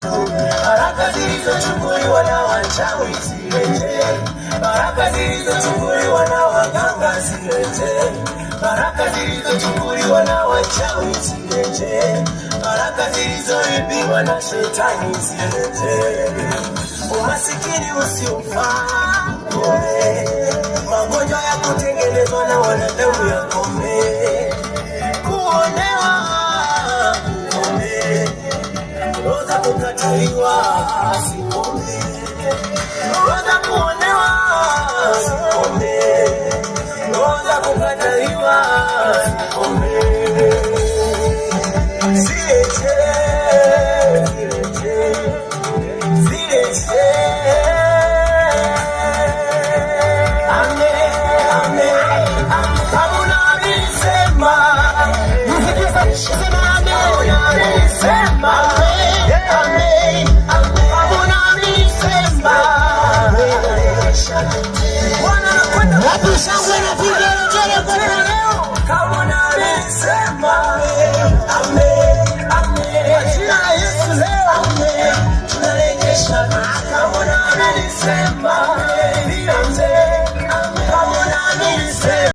Baraka zilizochukuliwa na wachawi zirejee. Baraka zilizochukuliwa na waganga zirejee. Baraka zilizochukuliwa na wachawi zirejee. Baraka zilizoibiwa na shetani zirejee. Umasikini usiofaa ukome. Magonjwa ya kutengenezwa na wanadamu yakome. Kuonewa kukome. Roho za kukataliwa zikome. Roho za kuonewa zikome. Roho za kukataliwa zikome. Zirejee, zirejee, zirejee. Amen, amen, amen. Hakuna alisema, sema amen. Hakuna alisema, amen, amen. Hakuna alisema, Bwana anakwenda. Wapi shangwe na vigelegele kwa leo? Kama alisema, amen, amen. Kwa jina la Yesu leo, amen. Tunarejesha kama alisema.